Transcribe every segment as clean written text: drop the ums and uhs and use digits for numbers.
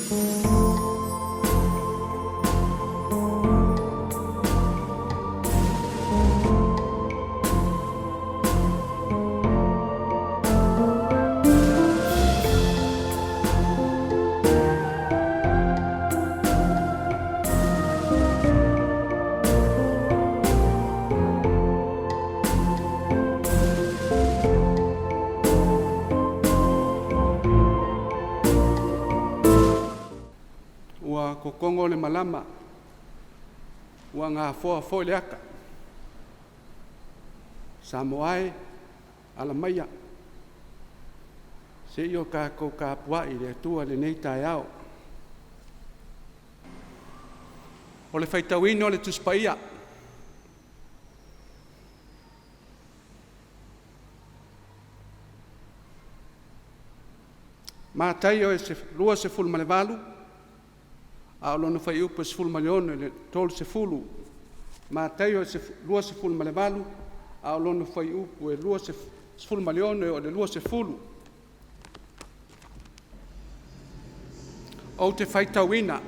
Ua kokogo le malama, ua gafoa foi le ata. Samoa e, ala maia, se i o tatou tapuai i le Atua i lenei taeao. O le faitauina o le Tusi Paia, Mataio e 28, a o lona fuaiupu e 16 i le 30. Mataio 28, a o lona fuaiupu e 16 e oo i le 20. Ou te faitauina,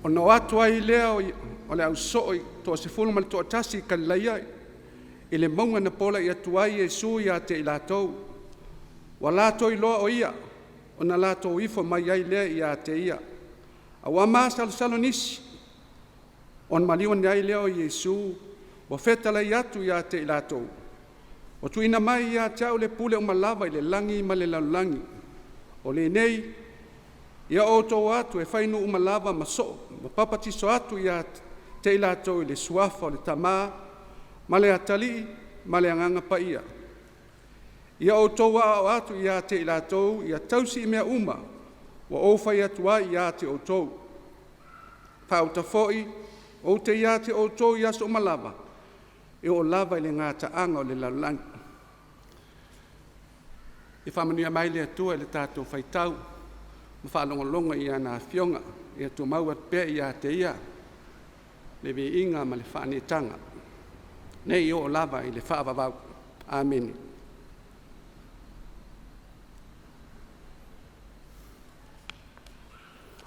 ona o atu ai lea o le ausoo e toasefulu ma le toatasi i Galilaia i le mauga na pola'i atu ai Iesu ia te i latou. Ua latou iloa o Ia, ona latou ifo mai ai lea ia te Ia. A ua masalosalo nisi, ona maliu ane ai lea o Iesu, ua fetalai atu ia te i latou, “Ua tuuina mai ia te a'u le pule uma lava i le lagi ma le lalolagi. O lenei, ia outou o atu e fai nuu uma lava ma soo ma papatiso atu ia te i latou i le Suafa o le Tama ma le Atalii ma le Agaga Paia. Ia outou aoao atu ia te i latou ia tausi mea uma ua ou fai atu ai ia te outou. Faauta foi, ou te ia te outou i aso uma lava, e oo lava i le gataaga o le lalolagi.” Ia faamanuia mai le Atua i le tatou faitau ma faalogologo i ana Afioga, ia tumau atu pea ia te Ia le viiga ma le faaneetaga, nei oo lava i le faavavau. Amene.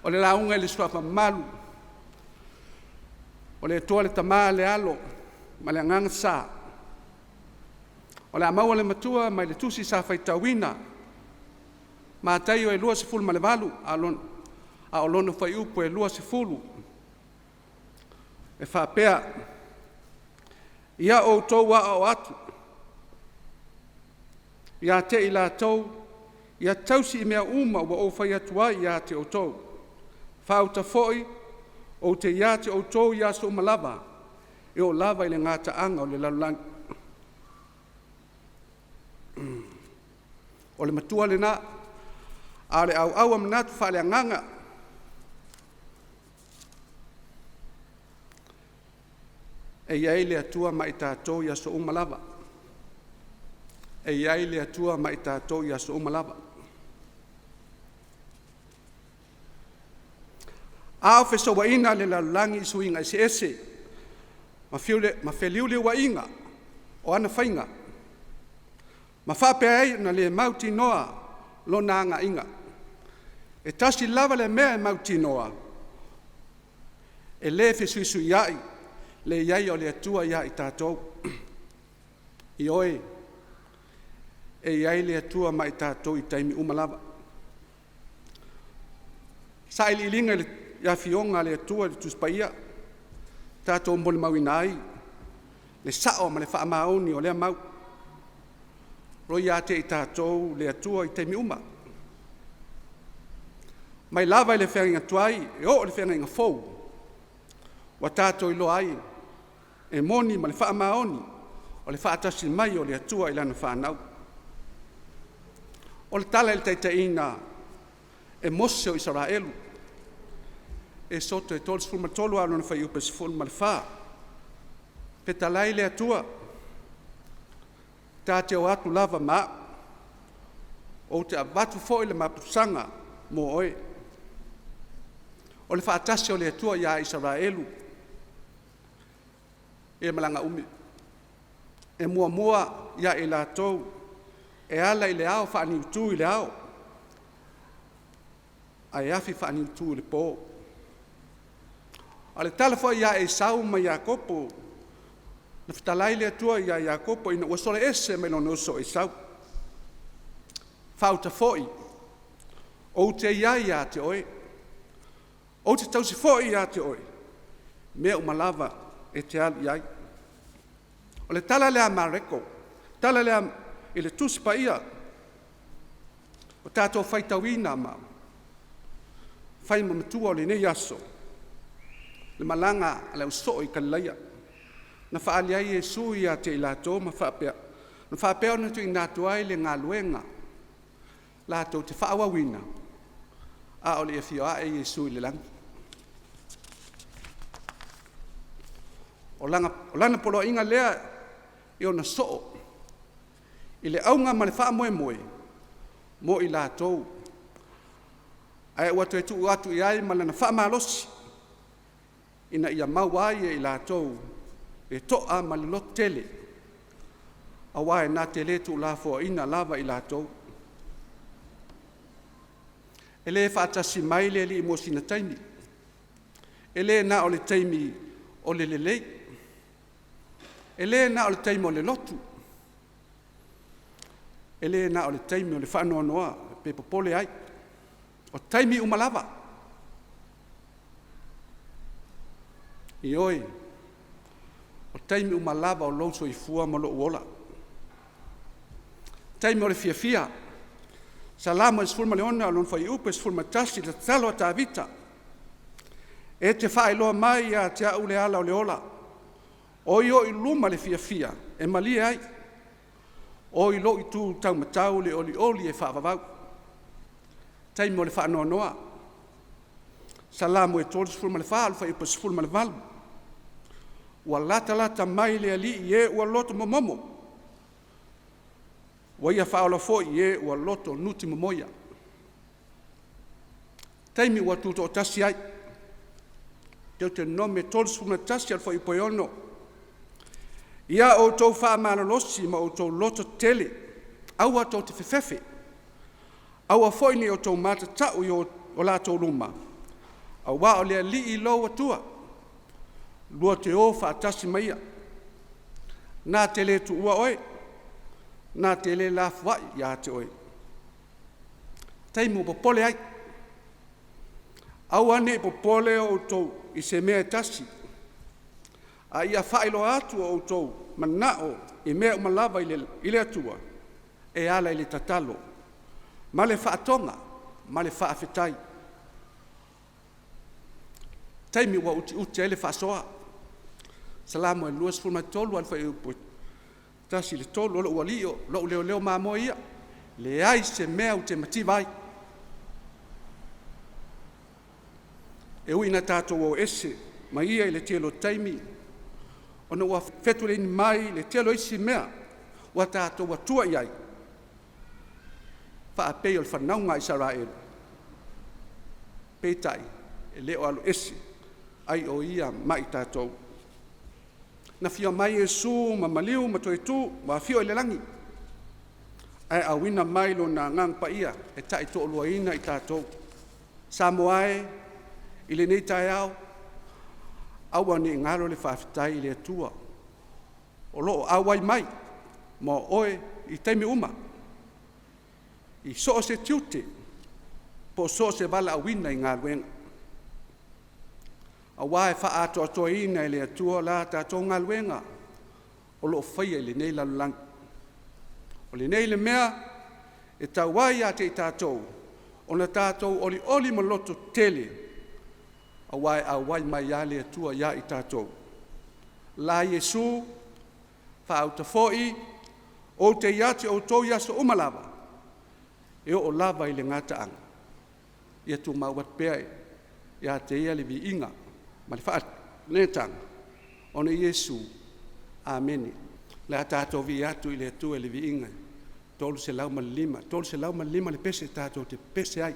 O le lauga i le Suafa mamalu o le Atua le Tama le Alo ma le Agaga Sa, o le a maua le matua mai le tusi sa faitauina, Mataio e 28, a o lona fuaiupu e 20, e faapea: Ia outou aoao atu ia te i latou ia tausi i mea uma ua ou fai atu ai ia te outou. Faauta foi, ou te ia te outou i aso uma lava, e oo lava i le gataaga o le lalolagi. O le matua lena, a o le auau o manatu faale-agaga, e i ai le Atua ma i tatou i aso uma lava. E i ai le Atua ma i tatou i aso uma lava. A o fesouaina le lalolagi i suiga eseese ma feliuliuaiga o ana faiga, ma faapea ai ona le mautinoa lona agaiga. E tasi lava le mea e mautinoa, e le fesuisuiai le i ai o le Atua ia i tatou. Ioe, e i ai le Atua ma i tatou i taimi uma lava. Sailiiliga i le Afioga a le Atua i le Tusi Paia, tatou molimauina ai le sao ma le faamaoni o lea mau. O lo o ia te i tatou le Atua i taimi uma. Mai lava i le feagaiga tuai e oo i le feagaiga fou, ua tatou iloa ai e moni ma le faamaoni o le faatasi mai o le Atua i lana fanau. O le tala i le taitaiga e Mose o Isaraelu, Esoto e 33 a o lona fuaiupu e 14, fetalai le Atua, ta te o atu lava ma a'u, ou te avatu foi le mapusaga mo oe. O le faatasi o le Atua ia Isaraelu, e malaga umi. E muamua ia i latou e ala i le ao faaniutu i le ao. Ae afi faaniutu i le po. A o le tala foi ia Esau ma Iakopo, na fetalai le Atua ia Iakopo ina ua sola ese mai lona uso o Esau. Faauta foi, ou te i ai ia te oe, ou te tausi foi ia te oe, mea uma lava e te alu i ai. O le tala lea a Mareko, tala lea i le Tusi Paia, ua tatou faitauina ma fai ma matua o lenei aso, le malaga a le ausoo i Galilaia, na faaali ai Iesu ia te i latou ma faapea, na faapea ona tuuina atu ai le galuega latou te faaauauina a o le i afio ae Iesu i le lagi. O lana poloaiga lea i ona soo i le auga ma le faamoemoe mo i latou, ae ua toe tuu atu i ai ma lana faamalosi, ina ia maua ai e i latou le to'a ma le lototele, aua e na te le tuulafoaiina lava i latou. E le faatasi mai le Alii mo sina taimi, e le na o le taimi o le lelei, e le na o le taimi o le lotu, e le na o le taimi o le faanoanoa pe popole ai, o taimi uma lava. Ioe, o taimi uma lava o lou soifua ma lou ola. O taimi o le fiafia, Salamo 16 lona fuaiupu 11, le tatalo a Tavita, e te faailoa mai ia te au le ala o le ola, o i ou i luma le fiafia e malie ai, o i lou itu taumatau le olioli e faavavau. Taimi o le faanoanoa, Salamo 34 le fuaiupu 18, ua latalata mai le Alii i e ua loto momomo, ua Ia faaola foi i e ua loto nutimomoia. Taimi ua tutoatasi ai, Deuteronome 31 fuaiupu e 6, ia outou faamalolosi ma outou lototetele, aua tou te fefefe, aua foi ne i outou matatau i o latou luma, aua o le Alii lou Atua, lua te o faatasi ma Ia, na te le tuua oe, na te le lafoai ia te oe. Taimi ua popole ai, aua ne i popole outou i se mea e tasi, a ia faailoa atu o outou manao i mea uma lava i le Atua e ala i le tatalo ma le faatoga ma le faafetai. Taimi ua utiuti ai le faasoa. Salamo 23 fuaiupu 1-3, o lou Alii o lou leoleo mamoe ia, leai se mea ou te mativa ai. E ui ina tatou o ese ma ia i le tele o taimi, ona ua fetuleai mai le tele o isi mea ua tatou atua i ai, faapei o le fanauga a Isaraelu, peitai, e le o aloese ai o Ia ma i tatou. Na afio mai Iesu ma maliu ma toe tu ma afio i le lagi, ae auina mai Lona Agaga Paia e taitoaluaina i tatou. Samoa e, i lenei taeao, aua ne i galo le faafetai i le Atua o lo o auai mai ma oe i taimi uma, i so o se tiute po o so o se valaauina i galuega, aua e faaatoatoaina e le Atua la tatou galuega o lo o faia i lenei lalolagi. O lenei le mea e tau ai ia te i tatou ona tatou olioli ma lototetele, aua e auai mai lava le Atua ia i tatou. La Iesu, faauta foi, ou te ia te outou i aso uma lava, e oo lava i le gataaga. Ia tumau atu pea ia te Ia le viiga ma le faaneetaga, ona o Iesu. Amene. O le a tatou vivii atu i le Atua i le viiga e 305, 305 le pese tatou te pepese ai.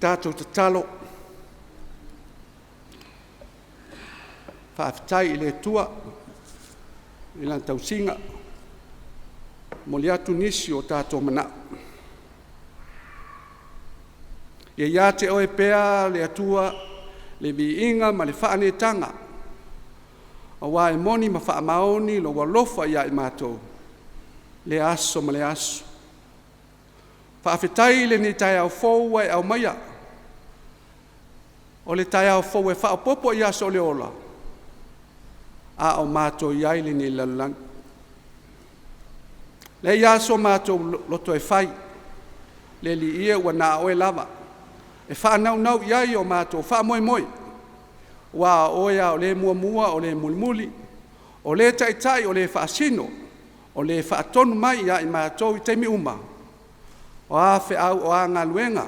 Tatou tatalo. Faafetai i le Atua i Lana tausiga. Momoli atu nisi o tatou manao. Ia ia te oe pea le Atua le viiga ma le faaneetaga, aua e moni ma faamaoni lou alofa ia i matou, lea aso ma lea aso. Faafetai i lenei taeao fou ua e aumaia, o le taeao fou e faaopoopo i aso o le ola, a o matou i ai i lenei lalolagi. E leai lava so matou loto e fai, le Alii e, ua na o Oe lava e faanaunau i ai o matou faamoemoe, aua o Oe lava o le muamua o le mulimuli, o le taitai o le faasino, o le faatonu mai ia i matou i taimi uma, o a feau o a galuega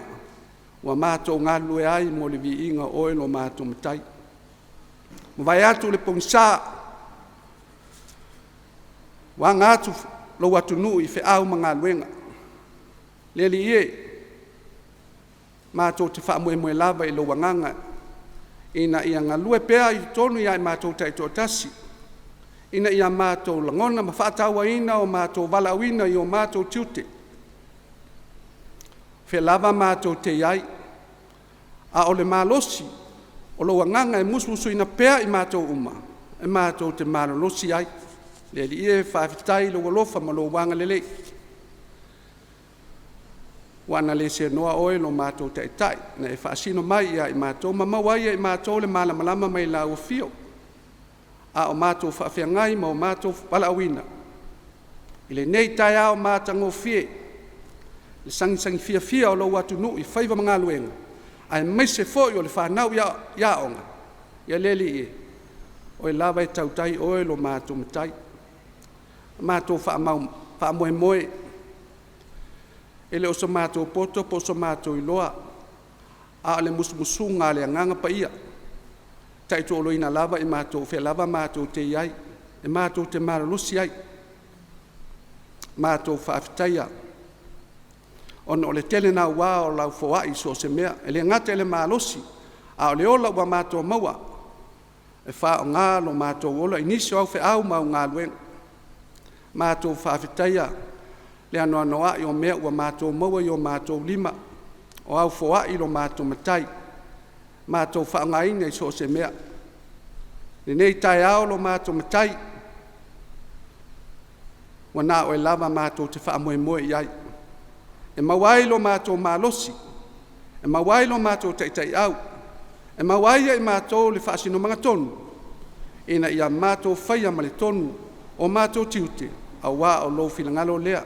ua matou galulue ai mo le viiga o Oe lo matou Matai. Ua mavae atu le pogisa, ua aga atu lou atunuu i feau ma galuega. Le Alii e, matou te faamoemoe lava i lou agaga ina ia galue pea i totonu ia i matou taitoatasi, ina ia matou lagona ma faatauaina o matou valaauina i o matou tiute. O fea lava matou te i ai, a o le malosi o lou agaga e musumusuina pea i matou uma, e matou te malolosi ai. Le Alii e, faafetai i lou alofa ma lou agalelei. Ua na le seanoa Oe lo matou Taitai, na e faasino mai ia i matou ma maua ai e i matou le malamalama mai lau afio, a o matou faafeagai ma o matou valaauina. I lenei taeao matagofie, le sagisagi fiafia o lou atunuu i faiva ma galuega, aemaise foi o le fanau i aoga, ia le Alii e, o Oe lava e tautai o Oe lo matou Matai. Matou faamoemoe, e le o so matou poto po o so matou iloa, a o le musumusuga a le Agaga Paia, e tautoaluaina lava i matou o fea lava matou te i ai, e matou te malolosi ai. Matou faafetaia ona o le tele naua o lau foai i so o se mea, e le gata i le malosi, a o le ola ua matou maua e faaaoga lo matou ola i nisi o au feau ma au galuega. Matou faafetaia le anoanoai o mea ua matou maua i o matou lima, o au foai lo matou Matai, matou faaaogaina i so o se mea. Lenei taeao lo matou Matai, ua na o Oe lava matou te faamoemoe i ai, e maua ai lo matou malosi, e maua ai lo matou taitaiau, e maua ai e i matou le faasinomaga tonu, ina ia matou faia ma le tonu o matou tiute, aua o lou finagalo lea,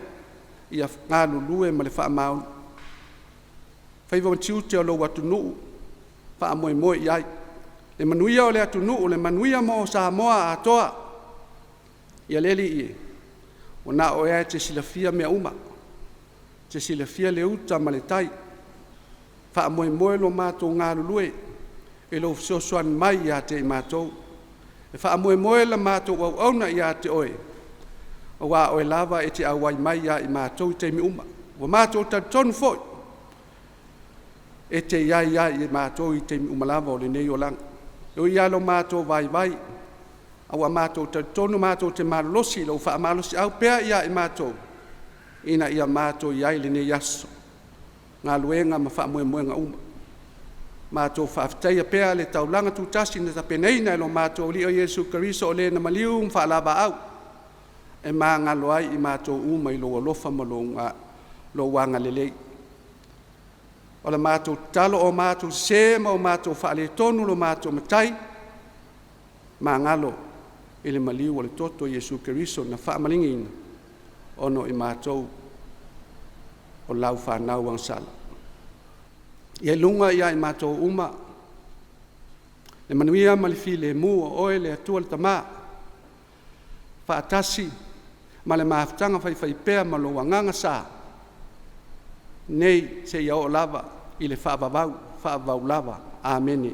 ia galulue ma le faamaoni. Faiva ma tiute o lou atunuu, faamoemoe i ai, le manuia o le atunuu, le manuia mo Samoa atoa. Ia le Alii e, ua na o Oe lava e te silafia mea uma, e te silafia le uta ma le tai, faamoemoe lo matou galulue i lou fesoasoani mai ia te i matou. E faamoemoe la matou auauna ia te Oe, aua o Oe lava e te auai mai ia i matou i taimi uma. Ua matou talitonu foi, e te i ai ia i matou i taimi uma lava o lenei olaga. E ui lava i lo matou vaivai, a ua matou talitonu matou te malolosi i lou faamalosiau pea ia i matou, ina ia matou i ai i lenei aso, galuega ma faamoemoega uma. Matou faafetaia pea le taulaga tutasi na tapenaina e lo matou Alii o Iesu Keriso o Le na maliu ma faalaavaau, e magalo ai i matou uma i lou alofa ma lou agalelei. O le matou tatalo, o matou sese ma o matou faaletonu lo matou Matai, magalo i le maliu o le toto o Iesu Keriso na faamalieina ona o i matou o lau fanau agasala. Ia i luga ia i matou uma le manuia ma le filemu o Oe le Atua le Tama, faatasi ma le mafutaga faifaipea ma lou Agaga Sa, nei seia oo lava i le faavavau, faavavau lava. Amene.